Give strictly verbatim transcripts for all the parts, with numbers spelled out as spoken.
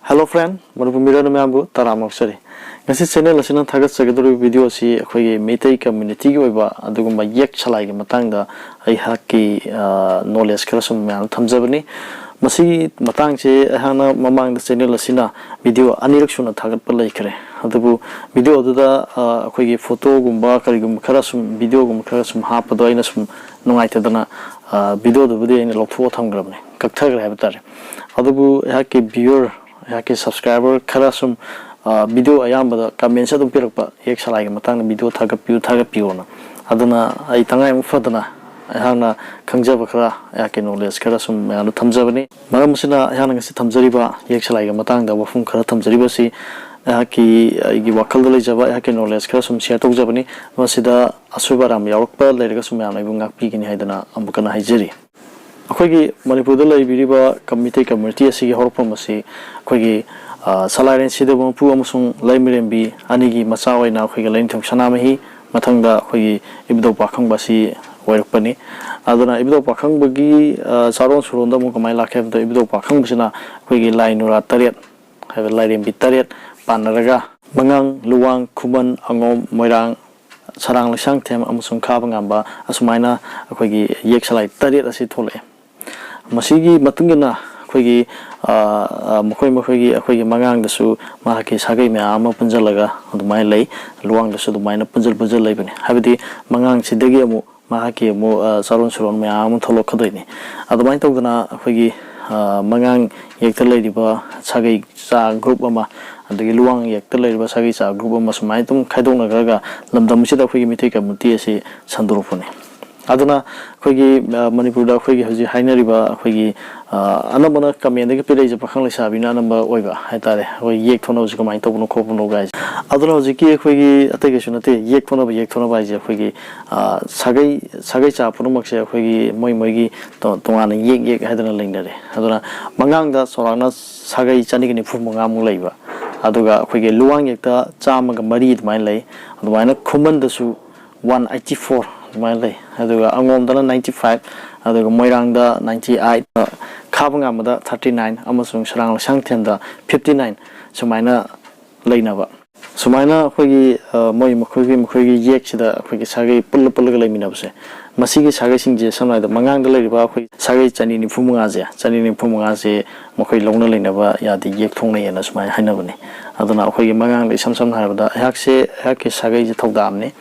Hello friend, Manipur ꯃꯤꯔꯣꯟ ꯃꯌꯥꯝꯕꯨ ꯇꯔꯥꯝꯅ ꯑꯣꯛꯆꯔꯤ꯫ ꯉꯁꯤ ꯆꯦꯅꯦꯜ ꯑꯁꯤꯅ ꯊꯥꯒꯠꯆꯒꯗꯧꯔꯤꯕ ꯚꯤꯗꯤꯑꯣ ꯑꯁꯤ ꯑꯩꯈꯣꯏꯒꯤ ꯃꯩꯇꯩ ꯀꯝꯃ꯭ꯌꯨꯅꯤꯇꯤꯒꯤ ꯑꯣꯏꯕ ꯑꯗꯨꯒꯨꯝꯕ ꯌꯦꯛ ꯁꯂꯥꯏꯒꯤ ꯃꯇꯥꯡꯗ ꯑꯩꯍꯥꯛꯀꯤ ꯅꯣꯂꯦꯖ ꯈꯔ ꯁꯨꯝ ꯃꯌꯥꯝ ꯊꯝꯖꯕꯅꯤ꯫ ꯃꯁꯤꯒꯤ ꯃꯇꯥꯡꯁꯦ ꯑꯩꯍꯥꯛꯅ ꯃꯃꯥꯡꯗ ꯆꯦꯅꯦꯜ ꯑꯁꯤꯅ ꯚꯤꯗꯤꯑꯣ ꯑꯅꯤꯔꯛ ꯁꯨꯅ ꯊꯥꯒꯠꯄ ꯂꯩꯈ꯭ꯔꯦ꯫ ꯑꯗꯨꯕꯨ ꯚꯤꯗꯤꯑꯣ ꯑꯗꯨꯗ ꯑꯩꯈꯣꯏꯒꯤ ꯐꯣꯇꯣꯒꯨꯝꯕ ꯀꯔꯤꯒꯨꯝꯕ ꯈꯔ ꯁꯨꯝ, ꯚꯤꯗꯤꯑꯣꯒꯨꯝꯕ ꯈꯔ ꯁꯨꯝ ꯍꯥꯞꯄꯗꯣ ꯑꯩꯅ ꯁꯨꯝ ꯅꯨꯡꯉꯥꯏꯇꯗꯅ ꯚꯤꯗꯤꯑꯣꯗꯨꯕꯨꯗꯤ ꯑꯩꯅ ꯂꯧꯊꯣꯛꯑ ꯊꯝꯈ꯭ꯔꯕꯅꯤ, ꯀꯛꯊꯈ꯭ꯔꯦ ꯍꯥꯏꯕ ꯇꯥꯔꯦ꯫ ꯑꯗꯨꯕꯨ ꯑꯩꯍꯥꯛꯀꯤ ꯚ꯭ꯌꯨꯋꯔ, ꯑꯩꯍꯥꯛꯀꯤ ꯁꯕꯁꯀ꯭ꯔꯥꯏꯕꯔ ꯈꯔ ꯁꯨꯝ ꯚꯤꯗꯤꯑꯣ ꯑꯌꯥꯝꯕꯗ ꯀꯃꯦꯟꯁꯦ ꯑꯗꯨꯝ ꯄꯤꯔꯛꯄ, ꯌꯦꯛ ꯁꯂꯥꯏꯒꯤ ꯃꯇꯥꯡꯗ ꯚꯤꯗꯤꯑꯣ ꯊꯥꯒꯠꯄꯤꯌꯨ, ꯊꯥꯒꯠꯄꯤꯌꯨꯅ꯫ ꯑꯗꯨꯅ ꯑꯩ ꯇꯉꯥꯏ ꯑꯃꯨꯛ ꯐꯗꯅ ꯑꯩꯍꯥꯛꯅ ꯈꯪꯖꯕ ꯈꯔ, ꯑꯩꯍꯥꯛꯀꯤ ꯅꯣꯂꯦꯖ ꯈꯔ ꯁꯨꯝ ꯃꯌꯥꯝꯗ ꯊꯝꯖꯕꯅꯤ꯫ ꯃꯔꯝ ꯑꯁꯤꯅ ꯑꯩꯍꯥꯛꯅ ꯉꯁꯤ ꯊꯝꯖꯔꯤꯕ ꯌꯦꯛ ꯁꯂꯥꯏꯒꯤ ꯃꯇꯥꯡꯗ ꯋꯥꯐꯝ ꯈꯔ ꯊꯝꯖꯔꯤꯕꯁꯤ ꯑꯩꯍꯥꯛꯀꯤ, ꯑꯩꯒꯤ ꯋꯥꯈꯜꯗ ꯂꯩꯖꯕ ꯑꯩꯍꯥꯛꯀꯤ ꯅꯣꯂꯦꯖ ꯈꯔ ꯁꯨꯝ ꯁꯤꯌꯔ ꯇꯧꯖꯕꯅꯤ꯫ ꯃꯁꯤꯗ ꯑꯁꯣꯏꯕ ꯑꯔꯥꯟꯕ ꯌꯥꯎꯔꯛꯄ ꯂꯩꯔꯒꯁꯨ ꯃꯌꯥꯝꯅ ꯑꯩꯕꯨ ꯉꯥꯛꯄꯤꯒꯅꯤ ꯍꯥꯏꯗꯅ ꯑꯃꯨꯛ ꯍꯟꯅ ꯍꯥꯏꯖꯔꯤ꯫ ꯑꯩꯈꯣꯏꯒꯤ ꯃꯅꯤꯄꯨꯔꯗ ꯂꯩꯕꯤꯔꯤꯕ ꯀꯝ-, ꯃꯤꯇꯩ ꯀꯝꯃ꯭ꯌꯨꯅꯤꯇꯤ ꯑꯁꯤꯒꯤ ꯍꯧꯔꯛꯐꯝ ꯑꯁꯤ ꯑꯩꯈꯣꯏꯒꯤ, ꯑ, ꯁꯂꯥꯏꯔꯦꯟ ꯁꯤꯗꯕ ꯃꯄꯨ ꯑꯃꯁꯨꯡ ꯂꯩꯃꯔꯦꯝꯕꯤ ꯑꯅꯤꯒꯤ ꯃꯆꯥ ꯑꯣꯏꯅ ꯑꯩꯈꯣꯏꯒꯤ ꯂꯩꯅꯤꯊꯣꯛ ꯁꯅꯥꯃꯍꯤ, ꯃꯊꯪꯗ ꯑꯩꯈꯣꯏꯒꯤ ꯏꯕꯨꯙꯧ ꯄꯥꯈꯪꯕ ꯑꯁꯤ ꯑꯣꯏꯔꯛꯄꯅꯤ꯫ ꯑꯗꯨꯅ ꯏꯕꯨꯙꯧ ꯄꯥꯈꯪꯕꯒꯤ, ꯑ, ꯆꯥꯔꯣꯟ ꯁꯨꯔꯣꯟꯗ ꯑꯃꯨꯛ ꯀꯃꯥꯏꯅ ꯂꯥꯛꯀꯦ ꯍꯥꯏꯕꯗ, ꯏꯕꯨꯙꯧ ꯄꯥꯈꯪꯕꯁꯤꯅ ꯑꯩꯈꯣꯏꯒꯤ ꯂꯥꯏ ꯅꯨꯔꯥ ꯇꯔꯦꯠ ꯍꯥꯏꯕ ꯂꯥꯏꯔꯦꯝꯕꯤ ꯇꯔꯦꯠ ꯄꯥꯟꯅꯔꯒ ꯃꯉꯥꯡ, ꯂꯨꯋꯥꯡ, ꯈꯨꯃꯟ, ꯑꯉꯣꯝ, ꯃꯣꯏꯔꯥꯡ, ꯁꯔꯥꯡ, ꯂꯩꯁꯥꯡꯊꯦꯝ ꯑꯃꯁꯨꯡ ꯈꯥꯕ ꯉꯝꯕ, ꯑꯁꯨꯃꯥꯏꯅ ꯑꯩꯈꯣꯏꯒꯤ ꯌꯦꯛ ꯁꯂꯥꯏ ꯇꯔꯦꯠ ꯑꯁꯤ ꯊꯣꯛꯂꯛꯑꯦ꯫ ꯃꯁꯤꯒꯤ ꯃꯇꯨꯡ ꯏꯟꯅ ꯑꯩꯈꯣꯏꯒꯤ, ꯑ, ꯑ, ꯃꯈꯣꯏ ꯃꯈꯣꯏꯒꯤ, ꯑꯩꯈꯣꯏꯒꯤ ꯃꯉꯥꯡꯗꯁꯨ ꯃꯍꯥꯛꯀꯤ ꯁꯥꯒꯩ ꯃꯌꯥꯝ ꯑꯃ ꯄꯨꯟꯁꯤꯜꯂꯒ ꯑꯗꯨꯃꯥꯏꯅ ꯂꯩ, ꯂꯨꯋꯥꯡꯗꯁꯨ ꯑꯗꯨꯃꯥꯏꯅ ꯄꯨꯟꯁꯤꯜ ꯄꯨꯟꯁꯤꯜ ꯂꯩꯕꯅꯤ꯫ ꯍꯥꯏꯕꯗꯤ ꯃꯉꯥꯡꯁꯤꯗꯒꯤ ꯑꯃꯨꯛ ꯃꯍꯥꯛꯀꯤ ꯑꯃꯨꯛ, ꯑ, ꯆꯥꯔꯣꯟ ꯁꯨꯔꯣꯟ ꯃꯌꯥꯝ ꯑꯃ ꯊꯣꯛꯂꯛꯀꯗꯣꯏꯅꯤ꯫ ꯑꯗꯨꯃꯥꯏꯅ ꯇꯧꯗꯅ ꯑꯩꯈꯣꯏꯒꯤ, ꯑ, ꯃꯉꯥꯡ ꯌꯦꯛꯇ ꯂꯩꯔꯤꯕ ꯁꯥꯒꯩ ꯆꯥ ꯒ꯭ꯔꯨꯞ ꯑꯃ, ꯑꯗꯒꯤ ꯂꯨꯋꯥꯡ ꯌꯦꯛꯇ ꯂꯩꯔꯤꯕ ꯁꯥꯒꯩ ꯆꯥ ꯒ꯭ꯔꯨꯞ ꯑꯃ, ꯁꯨꯃꯥꯏꯅ ꯑꯗꯨꯝ ꯈꯥꯏꯗꯣꯛꯅꯈ꯭ꯔꯒ ꯂꯝꯗꯝꯁꯤꯗ ꯑꯩꯈꯣꯏꯒꯤ ꯃꯤꯇꯩ ꯀꯝꯃ꯭ꯌꯨꯅꯤꯇꯤ ꯑꯁꯤ ꯁꯟꯗꯣꯔꯛꯄꯅꯤ꯫ ꯑꯗꯨꯅ ꯑꯩꯈꯣꯏꯒꯤ, ꯑ, ꯃꯅꯤꯄꯨꯔꯗ ꯑꯩꯈꯣꯏꯒꯤ ꯍꯧꯖꯤꯛ ꯍꯥꯏꯅꯔꯤꯕ ꯑꯩꯈꯣꯏꯒꯤ, ꯑ, ꯑꯅꯝꯕꯅ ꯀꯃꯦꯟꯗꯒꯤ ꯄꯤꯔꯛꯏꯁꯦ ꯄꯥꯈꯪ ꯂꯩꯁꯥꯕꯤꯅ ꯑꯅꯝꯕ ꯑꯣꯏꯕ ꯍꯥꯏꯇꯥꯔꯦ꯫ ꯑꯩꯈꯣꯏ ꯌꯦꯛ ꯊꯣꯛꯅꯕꯁꯦ ꯀꯃꯥꯏꯅ ꯇꯧꯕꯅꯣ ꯈꯣꯠꯄꯅꯣ ꯀꯥꯏꯁꯦ꯫ ꯑꯗꯨꯅ ꯍꯧꯖꯤꯛꯀꯤ ꯑꯩꯈꯣꯏꯒꯤ ꯑꯇꯩ ꯀꯩꯁꯨ ꯅꯠꯇꯦ, ꯌꯦꯛ ꯊꯣꯛꯅꯕ, ꯌꯦꯛ ꯊꯣꯛꯅꯕ ꯍꯥꯏꯁꯦ ꯑꯩꯈꯣꯏꯒꯤ, ꯑ, ꯁꯥꯒꯩ, ꯁꯥꯒꯩ ꯆꯥ ꯄꯨꯝꯅꯃꯛꯁꯦ ꯑꯩꯈꯣꯏꯒꯤ ꯃꯣꯏ ꯃꯣꯏꯒꯤ ꯇꯣ-, ꯇꯣꯉꯥꯟꯅ ꯌꯦꯛ ꯌꯦꯛ ꯍꯥꯏꯗꯅ ꯂꯩꯅꯔꯦ꯫ ꯑꯗꯨꯅ ꯃꯉꯥꯡꯗ ꯆꯥꯎꯔꯥꯛꯅ ꯁꯥꯒꯩ ꯆꯅꯤꯒ ꯅꯤꯐꯨ ꯃꯉꯥꯃꯨꯛ ꯂꯩꯕ, ꯑꯗꯨꯒ ꯑꯩꯈꯣꯏꯒꯤ ꯂꯨꯋꯥꯡ ꯌꯦꯛꯇ ꯆꯥꯝꯃꯒ ꯃꯔꯤ ꯑꯗꯨꯃꯥꯏꯅ ꯂꯩ꯫ ꯑꯗꯨꯃꯥꯏꯅ ꯈꯨꯃꯟꯗꯁꯨ ꯋꯥꯟ ꯑꯩꯠꯇꯤ ꯐꯣꯔ ꯑꯗꯨꯃꯥꯏꯅ ꯂꯩ꯫ ꯑꯗꯨꯒ ꯑꯉꯣꯝꯗꯅ ninety five, ꯑꯗꯨꯒ ꯃꯣꯏꯔꯥꯡꯗ ninety eight, ꯈꯥꯕ ꯉꯥꯝꯕꯗ thirty nine, ꯑꯃꯁꯨꯡ ꯁꯔꯥꯡ ꯂꯩꯁꯥꯡꯊꯦꯝꯗ fifty nine, ꯁꯨꯃꯥꯏꯅ ꯂꯩꯅꯕ꯫ ꯁꯨꯃꯥꯏꯅ ꯑꯩꯈꯣꯏꯒꯤ, ꯑ, ꯃꯣꯏ ꯃꯈꯣꯏꯒꯤ, ꯃꯈꯣꯏꯒꯤ ꯌꯦꯛꯁꯤꯗ ꯑꯩꯈꯣꯏꯒꯤ ꯁꯥꯒꯩ ꯄꯨꯜꯂ ꯄꯨꯜꯂꯒ ꯂꯩꯃꯤꯟꯅꯕꯁꯦ, ꯃꯁꯤꯒꯤ ꯁꯥꯒꯩꯁꯤꯡꯁꯦ ꯁꯝꯅ ꯍꯥꯏꯔꯕꯗ ꯃꯉꯥꯡꯗ ꯂꯩꯔꯤꯕ ꯑꯩꯈꯣꯏ ꯁꯥꯒꯩ ꯆꯅꯤ ꯅꯤꯐꯨ ꯃꯉꯥꯁꯦ, ꯆꯅꯤ ꯅꯤꯐꯨ ꯃꯉꯥꯁꯦ ꯃꯈꯣꯏ ꯂꯧꯅ ꯂꯩꯅꯕ ꯌꯥꯗꯦ, ꯌꯦꯛ ꯊꯣꯛꯅꯩꯑꯅ ꯁꯨꯃꯥꯏꯅ ꯍꯥꯏꯅꯕꯅꯤ꯫ ꯑꯗꯨꯅ ꯑꯩꯈꯣꯏꯒꯤ ꯃꯉꯥꯡꯗ ꯏꯁꯝ ꯁꯝꯅ ꯍꯥꯏꯔꯕꯗ ꯑꯩꯍꯥꯛꯁꯦ, ꯑꯩꯍꯥꯛꯀꯤ ꯁꯥꯒꯩꯁꯦ ꯊꯧꯗꯥꯝꯅꯤ꯫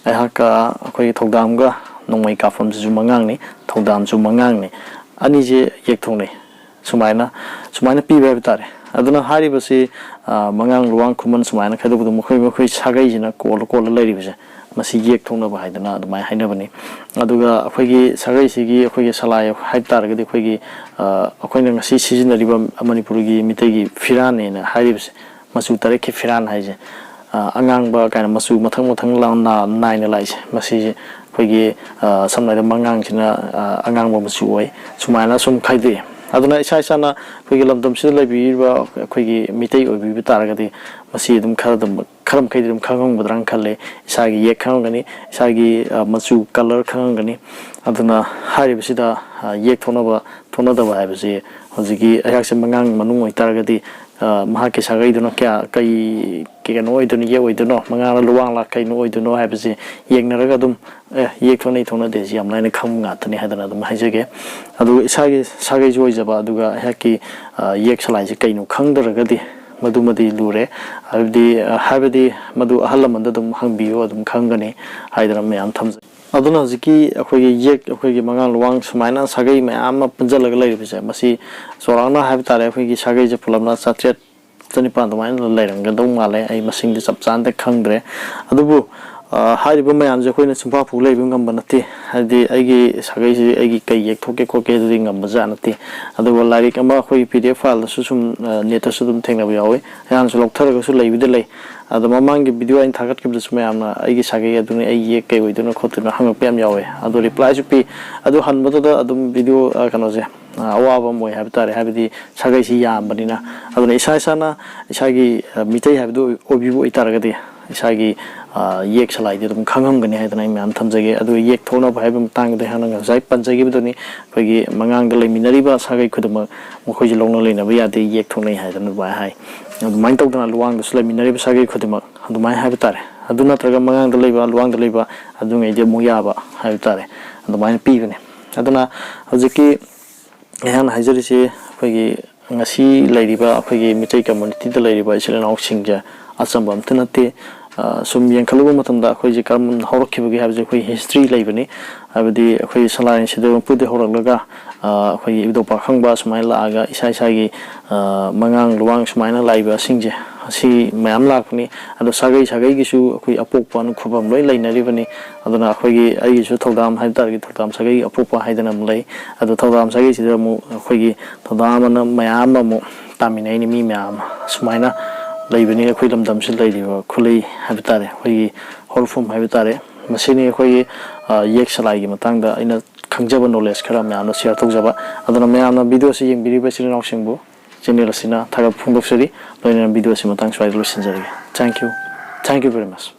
ꯑꯩꯍꯥꯛꯀ ꯑꯩꯈꯣꯏꯒꯤ ꯊꯧꯗꯥꯝꯒ ꯅꯣꯡꯃꯩ ꯀꯥꯞꯐꯝꯁꯤꯁꯨ ꯃꯉꯥꯡꯅꯤ, ꯊꯧꯗꯥꯝꯁꯨ ꯃꯉꯥꯡꯅꯤ, ꯑꯅꯤꯁꯦ ꯌꯦꯛ ꯊꯣꯛꯅꯩ꯫ ꯁꯨꯃꯥꯏꯅ, ꯁꯨꯃꯥꯏꯅ ꯄꯤꯕ ꯍꯥꯏꯕ ꯇꯥꯔꯦ꯫ ꯑꯗꯨꯅ ꯍꯥꯏꯔꯤꯕꯁꯤ, ꯑ, ꯃꯉꯥꯡ, ꯂꯨꯋꯥꯡ, ꯈꯨꯃꯟ ꯁꯨꯃꯥꯏꯅ ꯈꯥꯏꯗꯣꯛꯄꯗ ꯃꯈꯣꯏ ꯃꯈꯣꯏ ꯁꯥꯒꯩꯁꯤꯅ ꯀꯣꯜꯂ ꯀꯣꯜꯂ ꯂꯩꯔꯤꯕꯁꯦ, ꯃꯁꯤ ꯌꯦꯛ ꯊꯣꯛꯅꯕ ꯍꯥꯏꯗꯅ ꯑꯗꯨꯃꯥꯏꯅ ꯍꯥꯏꯅꯕꯅꯤ꯫ ꯑꯗꯨꯒ ꯑꯩꯈꯣꯏꯒꯤ ꯁꯥꯒꯩꯁꯤꯒꯤ ꯑꯩꯈꯣꯏꯒꯤ ꯁꯂꯥꯏ ꯍꯥꯏꯕ ꯇꯥꯔꯒꯗꯤ ꯑꯩꯈꯣꯏꯒꯤ, ꯑ, ꯑꯩꯈꯣꯏꯅ ꯉꯁꯤ ꯁꯤꯖꯤꯟꯅꯔꯤꯕ ꯃꯅꯤꯄꯨꯔꯒꯤ ꯃꯤꯇꯩꯒꯤ ꯐꯤꯔꯥꯟꯅꯦꯅ ꯍꯥꯏꯔꯤꯕꯁꯦ, ꯃꯆꯨ ꯇꯔꯦꯠꯀꯤ ꯐꯤꯔꯥꯟ ꯍꯥꯏꯁꯦ, ꯑ, ꯑꯉꯥꯡꯕ ꯀꯥꯏꯅ ꯃꯆꯨ ꯃꯊꯪ ꯃꯊꯪ ꯂꯥꯎꯅ ꯅꯥꯏꯅ ꯂꯥꯛꯏꯁꯦ, ꯃꯁꯤꯁꯦ ꯑꯩꯈꯣꯏꯒꯤ, ꯑ, ꯁꯝꯅ ꯍꯥꯏꯔꯕꯗ ꯃꯉꯥꯡꯁꯤꯅ, ꯑ, ꯑꯉꯥꯡꯕ ꯃꯆꯨ ꯑꯣꯏ꯫ ꯁꯨꯃꯥꯏꯅ ꯁꯨꯝ ꯈꯥꯏꯗꯣꯛꯏ꯫ ꯑꯗꯨꯅ ꯏꯁꯥ ꯏꯁꯥꯅ ꯑꯩꯈꯣꯏꯒꯤ ꯂꯝꯗꯝꯁꯤꯗ ꯂꯩꯕꯤꯔꯤꯕ ꯑꯩꯈꯣꯏꯒꯤ ꯃꯤꯇꯩ ꯑꯣꯏꯕꯤꯕ ꯇꯥꯔꯒꯗꯤ ꯃꯁꯤ ꯑꯗꯨꯝ ꯈꯔ ꯑꯗꯨꯝ, ꯈꯔ ꯃꯈꯩꯗꯤ ꯑꯗꯨꯝ ꯈꯪꯉꯝꯒꯗ꯭ꯔꯥꯅ ꯈꯜꯂꯦ꯫ ꯏꯁꯥꯒꯤ ꯌꯦꯛ ꯈꯪꯉꯝꯒꯅꯤ, ꯏꯁꯥꯒꯤ, ꯑ, ꯃꯆꯨ colour ꯈꯪꯉꯝꯒꯅꯤ꯫ ꯑꯗꯨꯅ ꯍꯥꯏꯔꯤꯕꯁꯤꯗ, ꯑ, ꯌꯦꯛ ꯊꯣꯛꯅꯕ ꯊꯣꯛꯅꯗꯕ ꯍꯥꯏꯕꯁꯤ ꯍꯧꯖꯤꯛꯀꯤ ꯑꯩꯍꯥꯛꯁꯦ ꯃꯉꯥꯡ ꯃꯅꯨꯡ ꯑꯣꯏꯇꯥꯔꯒꯗꯤ, ꯑ, ꯃꯍꯥꯛꯀꯤ ꯁꯥꯒꯩꯗꯨꯅ ꯀꯌꯥ, ꯀꯩ, ꯀꯩꯅꯣ ꯑꯣꯏꯗꯣꯏꯅꯣ, ꯌꯦꯛ ꯑꯣꯏꯗꯣꯏꯅꯣ, ꯃꯉꯥꯡꯂ ꯂꯨꯋꯥꯡꯂ ꯀꯩꯅꯣ ꯑꯣꯏꯗꯣꯏꯅꯣ ꯍꯥꯏꯕꯁꯤ ꯌꯦꯡꯅꯔꯒ ꯑꯗꯨꯝ, ꯑꯦ, ꯌꯦꯛ ꯊꯣꯛꯅꯩ ꯊꯣꯛꯅꯗꯦ ꯁꯤ ꯌꯥꯝ ꯂꯥꯏꯅ ꯈꯪꯕ ꯉꯥꯛꯇꯅꯤ ꯍꯥꯏꯗꯅ ꯑꯗꯨꯝ ꯍꯥꯏꯖꯒꯦ꯫ ꯑꯗꯨꯒ ꯏꯁꯥꯒꯤ ꯁꯥꯒꯩꯁꯨ ꯑꯣꯏꯖꯕ, ꯑꯗꯨꯒ ꯑꯩꯍꯥꯛꯀꯤ, ꯑ, ꯌꯦꯛ ꯁꯂꯥꯏꯁꯦ ꯀꯩꯅꯣ ꯈꯪꯗ꯭ꯔꯒꯗꯤ ꯃꯗꯨꯃꯗꯤ ꯂꯨꯔꯦ꯫ ꯍꯥꯏꯕꯗꯤ, ꯑ, ꯍꯥꯏꯕꯗꯤ ꯃꯗꯨ ꯑꯍꯜ ꯂꯃꯟꯗ ꯑꯗꯨꯝ ꯍꯪꯕꯤꯌꯨ, ꯑꯗꯨꯝ ꯈꯪꯒꯅꯤ ꯍꯥꯏꯗꯅ ꯃꯌꯥꯝ ꯊꯝꯖꯩ꯫ ꯑꯗꯨꯅ ꯍꯧꯖꯤꯛꯀꯤ ꯑꯩꯈꯣꯏꯒꯤ ꯌꯦꯛ, ꯑꯩꯈꯣꯏꯒꯤ ꯃꯉꯥꯡ ꯂꯨꯋꯥꯡ ꯁꯨꯃꯥꯏꯅ ꯁꯥꯒꯩ ꯃꯌꯥꯝ ꯑꯃ ꯄꯨꯟꯁꯤꯜꯂꯒ ꯂꯩꯔꯤꯕꯁꯦ, ꯃꯁꯤ ꯆꯥꯎꯔꯥꯛꯅ ꯍꯥꯏꯕ ꯇꯥꯔꯦ, ꯑꯩꯈꯣꯏꯒꯤ ꯁꯥꯒꯩꯁꯦ ꯄꯨꯂꯞꯅ ꯆꯥꯇ꯭ꯔꯦꯠ ꯆꯅꯤꯄꯥꯟ ꯑꯗꯨꯃꯥꯏꯅ ꯂꯩꯔꯝꯒꯗꯧ ꯃꯥꯜꯂꯦ꯫ ꯑꯩ ꯃꯁꯤꯡꯗꯤ ꯆꯞ ꯆꯥꯅꯗꯤ ꯈꯪꯗ꯭ꯔꯦ꯫ ꯑꯗꯨꯕꯨ, ꯑ, ꯍꯥꯏꯔꯤꯕ ꯃꯌꯥꯝꯁꯦ ꯑꯩꯈꯣꯏꯅ ꯆꯤꯟꯐꯥ ꯄꯨ ꯂꯩꯕ ꯉꯝꯕ ꯅꯠꯇꯦ꯫ ꯍꯥꯏꯗꯤ ꯑꯩꯒꯤ ꯁꯥꯒꯩꯁꯤ ꯑꯩꯒꯤ ꯀꯩ ꯌꯦꯛꯊꯣꯛꯀꯦ ꯈꯣꯠꯀꯦ ꯑꯗꯨꯗꯤ ꯉꯝꯕꯖꯥꯠ ꯅꯠꯇꯦ꯫ ꯑꯗꯨꯒ ꯂꯥꯏꯔꯤꯛ ꯑꯃ ꯑꯩꯈꯣꯏꯒꯤ P D F fileꯗꯁꯨ ꯁꯨꯝ, ꯑ, netꯇꯁꯨ ꯑꯗꯨꯝ ꯊꯦꯡꯅꯕ ꯌꯥꯎꯋꯤ꯫ ꯑꯩꯍꯥꯛꯅꯁꯨ ꯂꯧꯊꯔꯒꯁꯨ ꯂꯩꯕꯨꯗꯤ ꯂꯩ꯫ ꯑꯗꯣ ꯃꯃꯥꯡꯒꯤ video ꯑꯩꯅ ꯊꯥꯒꯠꯈꯤꯕꯗꯁꯨ ꯃꯌꯥꯝꯅ ꯑꯩꯒꯤ ꯁꯥꯒꯩ ꯑꯗꯨꯅꯤ, ꯑꯩ ꯌꯦꯛ ꯀꯩ ꯑꯣꯏꯗꯣꯏꯅꯣ ꯈꯣꯠꯇꯣꯏꯅꯣ ꯍꯪꯉꯛꯄ ꯌꯥꯝ ꯌꯥꯎꯋꯦ꯫ ꯑꯗꯣ replyꯁꯨ ꯄꯤ꯫ ꯑꯗꯨ ꯍꯟꯕꯗꯨꯗ ꯑꯗꯨꯝ video, ꯑ, ꯀꯩꯅꯣꯁꯦ, ꯑ, ꯑꯋꯥꯕ ꯑꯃ ꯑꯣꯏ ꯍꯥꯏꯕ ꯇꯥꯔꯦ꯫ ꯍꯥꯏꯕꯗꯤ ꯁꯥꯒꯩꯁꯤ ꯌꯥꯝꯕꯅꯤꯅ꯫ ꯑꯗꯨꯅ ꯏꯁꯥ ꯏꯁꯥꯅ ꯏꯁꯥꯒꯤ, ꯑ, ꯃꯤꯇꯩ ꯍꯥꯏꯕꯗꯨ ꯑꯣꯏꯕꯤꯕ ꯑꯣꯏꯇꯥꯔꯒꯗꯤ ꯏꯁꯥꯒꯤ ꯌꯦꯛ ꯁꯂꯥꯏꯗꯤ ꯑꯗꯨꯝ ꯈꯪꯉꯝꯒꯅꯤ ꯍꯥꯏꯗꯅ ꯑꯩ ꯃꯌꯥꯝ ꯊꯝꯖꯒꯦ꯫ ꯑꯗꯨꯒ ꯌꯦꯛ ꯊꯣꯛꯅꯕ ꯍꯥꯏꯕ ꯃꯇꯥꯡꯗ ꯑꯩꯍꯥꯛꯅ ꯉꯁꯥꯏ ꯄꯟꯖꯈꯤꯕꯗꯨꯅꯤ, ꯑꯩꯈꯣꯏꯒꯤ ꯃꯉꯥꯡꯗ ꯂꯩꯃꯤꯟꯅꯔꯤꯕ ꯁꯥꯒꯩ ꯈꯨꯗꯤꯡꯃꯛ ꯃꯈꯣꯏꯁꯨ ꯂꯧꯅ ꯂꯩꯅꯕ ꯌꯥꯗꯦ, ꯌꯦꯛ ꯊꯣꯛꯅꯩ ꯍꯥꯏꯗꯅ ꯑꯗꯨꯃꯥꯏꯅ ꯍꯥꯏ꯫ ꯑꯗꯨꯃꯥꯏꯅ ꯇꯧꯗꯅ ꯂꯨꯋꯥꯡꯗꯁꯨ ꯂꯩꯃꯤꯟꯅꯔꯤꯕ ꯁꯥꯒꯩ ꯈꯨꯗꯤꯡꯃꯛ ꯑꯗꯨꯃꯥꯏꯅ ꯍꯥꯏꯕ ꯇꯥꯔꯦ꯫ ꯑꯗꯨ ꯅꯠꯇ꯭ꯔꯒ ꯃꯉꯥꯡꯗ ꯂꯩꯕ, ꯂꯨꯋꯥꯡꯗ ꯂꯩꯕ ꯑꯗꯨꯉꯩꯗꯤ ꯑꯃꯨꯛ ꯌꯥꯕ ꯍꯥꯏꯕ ꯇꯥꯔꯦ, ꯑꯗꯨꯃꯥꯏꯅ ꯄꯤꯕꯅꯦ꯫ ꯑꯗꯨꯅ ꯍꯧꯖꯤꯛꯀꯤ ꯑꯩꯍꯥꯛꯅ ꯍꯥꯏꯖꯔꯤꯁꯤ ꯑꯩꯈꯣꯏꯒꯤ ꯉꯁꯤ ꯂꯩꯔꯤꯕ ꯑꯩꯈꯣꯏꯒꯤ ꯃꯤꯇꯩ ꯀꯝꯃ꯭ꯌꯨꯅꯤꯇꯤꯗ ꯂꯩꯔꯤꯕ ꯏꯆꯤꯜ ꯏꯅꯥꯎꯁꯤꯡꯁꯦ ꯑꯆꯝꯕ ꯑꯝꯇ ꯅꯠꯇꯦ꯫ ꯁꯨꯝ ꯌꯦꯡꯈꯠꯂꯨꯕ ꯃꯇꯝꯗ ꯑꯩꯈꯣꯏꯁꯦ ꯀꯔꯝꯅ ꯍꯧꯔꯛꯈꯤꯕꯒꯦ ꯍꯥꯏꯕꯁꯦ ꯑꯩꯈꯣꯏ ꯍꯤꯁꯇ꯭ꯔꯤ ꯂꯩꯕꯅꯤ꯫ ꯍꯥꯏꯕꯗꯤ ꯑꯩꯈꯣꯏ ꯁꯂꯥꯏꯔꯦꯟ ꯁꯤꯗ ꯃꯄꯨꯗꯒꯤ ꯍꯧꯔꯛꯂꯒ ꯑꯩꯈꯣꯏꯒꯤ ꯏꯕꯨꯙꯧ ꯄꯥꯈꯪꯕ ꯁꯨꯃꯥꯏꯅ ꯂꯥꯛꯑꯒ ꯏꯁꯥ ꯏꯁꯥꯒꯤ ꯃꯉꯥꯡ ꯂꯨꯋꯥꯡ ꯁꯨꯃꯥꯏꯅ ꯂꯥꯛꯏꯕꯁꯤꯡꯁꯦ ꯑꯁꯤ ꯃꯌꯥꯝ ꯂꯥꯛꯄꯅꯤ꯫ ꯑꯗꯣ ꯁꯥꯒꯩ ꯁꯥꯒꯩꯒꯤꯁꯨ ꯑꯩꯈꯣꯏ ꯑꯄꯣꯛꯄ ꯑꯅ ꯈꯨꯕꯝ ꯂꯣꯏ ꯂꯩꯅꯔꯤꯕꯅꯤ꯫ ꯑꯗꯨꯅ ꯑꯩꯈꯣꯏꯒꯤ ꯑꯩꯒꯤꯁꯨ ꯊꯧꯗꯥꯝ ꯍꯥꯏꯕ ꯇꯥꯔꯒꯗꯤ ꯊꯧꯗꯥꯝ ꯁꯥꯒꯩ ꯑꯄꯣꯛꯄ ꯍꯥꯏꯗꯅ ꯑꯃ ꯂꯩ꯫ ꯑꯗꯣ ꯊꯧꯗꯥꯝ ꯁꯥꯒꯩꯁꯤꯗ ꯑꯃꯨꯛ ꯑꯩꯈꯣꯏꯒꯤ ꯊꯧꯗꯥꯝ ꯑꯃꯅ ꯃꯌꯥꯝ ꯑꯃꯨꯛ ꯇꯥꯃꯤꯟꯅꯩꯅꯤ, ꯃꯤ ꯃꯌꯥꯝ ꯑꯃ꯫ ꯁꯨꯃꯥꯏꯅ ꯂꯩꯕꯅꯤ ꯑꯩꯈꯣꯏ ꯂꯝꯗꯝꯁꯤꯗ ꯂꯩꯔꯤꯕ ꯈꯨꯂꯩ ꯍꯥꯏꯕ ꯇꯥꯔꯦ, ꯑꯩꯈꯣꯏꯒꯤ ꯍꯧꯔꯛꯐꯝ ꯍꯥꯏꯕ ꯇꯥꯔꯦ꯫ ꯃꯁꯤꯅꯤ ꯑꯩꯈꯣꯏꯒꯤ ꯌꯦꯛ ꯁꯂꯥꯏꯒꯤ ꯃꯇꯥꯡꯗ ꯑꯩꯅ ꯈꯪꯖꯕ ꯅꯣꯂꯦꯖ ꯈꯔ ꯃꯌꯥꯝꯗ ꯁꯤꯌꯔ ꯇꯧꯖꯕ꯫ ꯑꯗꯨꯅ ꯃꯌꯥꯝꯅ ꯚꯤꯗꯤꯑꯣꯁꯤ ꯌꯦꯡꯕꯤꯔꯤꯕ ꯏꯆꯤꯜ ꯏꯅꯥꯎꯁꯤꯡꯕꯨ ꯆꯦꯅꯦꯜ ꯑꯁꯤꯅ ꯊꯥꯒꯠꯄ ꯐꯣꯡꯗꯣꯛꯆꯔꯤ꯫ ꯂꯣꯏꯅꯅ ꯚꯤꯗꯤꯑꯣ ꯑꯁꯤ ꯃꯇꯥꯡ ꯁ꯭ꯋꯥꯏꯗ ꯂꯣꯏꯁꯤꯟꯖꯔꯒꯦ꯫ Thank you, thank you very much꯫